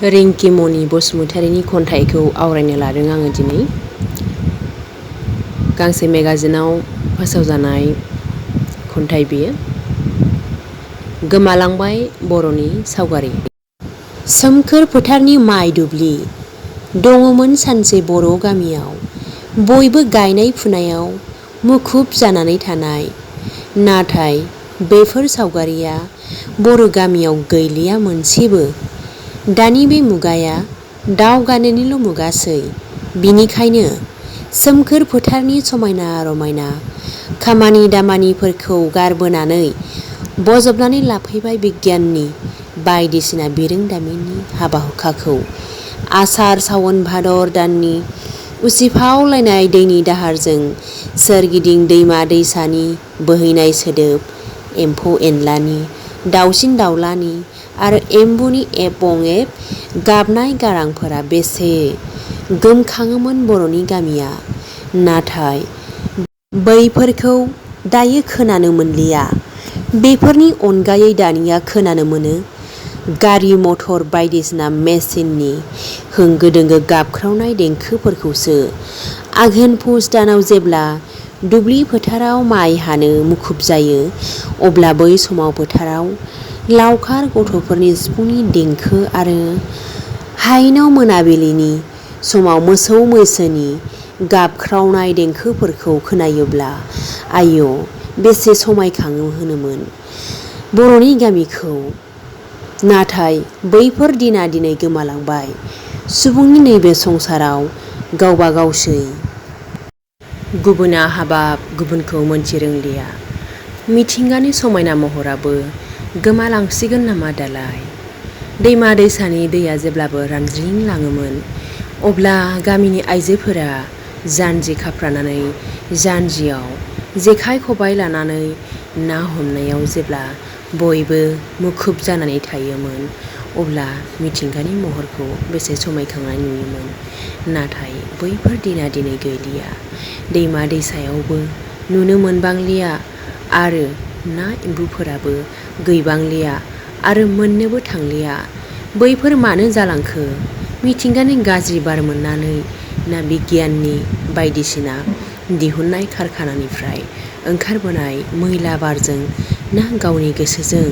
रिंकिमनि बसुमतारीनि खन्थाइखौ आवरायनो लादों आङो दिनै। गांसे मेगाजिनाव फोसावजानाय खन्थाइ बेयो। गोमालांबाय बर'नि सावगारि। सोमखोर फोथारनि माइ दुब्लि दङमोन सानसे बर' गामियाव, बयबो गायनाय फुनायाव मुखुब जानानै थानाय। नाथाय बेफोर सावगारिया बर' गामियाव गैलिया मोनसेबो। दानि बे मुगाया दावगानायनिल' मुगासै। बिनिखायनो सोमखोर फोथारनि समायना रमायना खामानि दामानिफोरखौ गारबोनानै बजबनानै लाफैबाय बिगियाननि बायदिसिना बिरोंदामिननि हाबा हुखाखौ। आसार सावन भादर दाननि उसिफावलायनाय दैनि दाहारजों सोरगिदिं दैमा दैसानि बोहैनाय सोदोब, एम्फौ एनलानि, दाउसिन दाउलानि आरो एम्बुनि एबं एब गाबनाय गारांफोरा बेसे गोमखाङोमोन बर'नि गामिया। नाथाय बैफोरखौ दायो खोनानो मोनलिया। बेफोरनि अनगायै दानिया खोनानो मोनो गारि मटर बायदिसिना मेसिननि होंगो दोंगो गाबख्रावनाय देंखोफोरखौसो। आघोन पुस दानाव जेब्ला दुब्लि फोथाराव माइ हानो मुखुब जायो, अब्ला बै समाव फोथाराव लावखार गथ'फोरनि सिफुंनि देंखो आरो हायेनाव मोनाबिलिनि समाव मोसौ मैसोनि गाबख्रावनाय देंखोफोरखौ खोनायोब्ला आय' बेसे समायखाङो होनोमोन बर'नि गामिखौ। नाथाय बैफोर दिना दिनै गोमालांबाय। सुबुंनि नैबे संसाराव गावबा गावसै। गुबुना हाबाब गुबुनखौ मोनथि रोंलिया। मिथिंगानि समायना महराबो गोमालांसिगोन नामा दालाय। दैमा दैसानि दैया जेब्लाबो रानज्रिंलाङोमोन, अब्ला गामिनि आइजोफोरा जानजि खाफ्रानानै जानजियाव जेखाइ खबाइ लानानै ना हमनायाव जेब्ला बयबो मुखुब जानानै थायोमोन, अब्ला मिथिंगानि महरखौ बेसे समायखांनाय नुयोमोन। नाथाय बैफोर दिना दिनै गैलिया। दैमा दैसायावबो नुनो मोनबांलिया आरो ना एम्बुफोराबो गैबांलिया आरो मोननोबो थांलिया। बैफोर मानो जालांखो? मिथिंगानि गाज्रि बार मोननानै ना बिगियाननि बायदिसिना दिहुननाय कारखानानिफ्राय ओंखारबोनाय मैला बारजों ना गावनि गोसोजों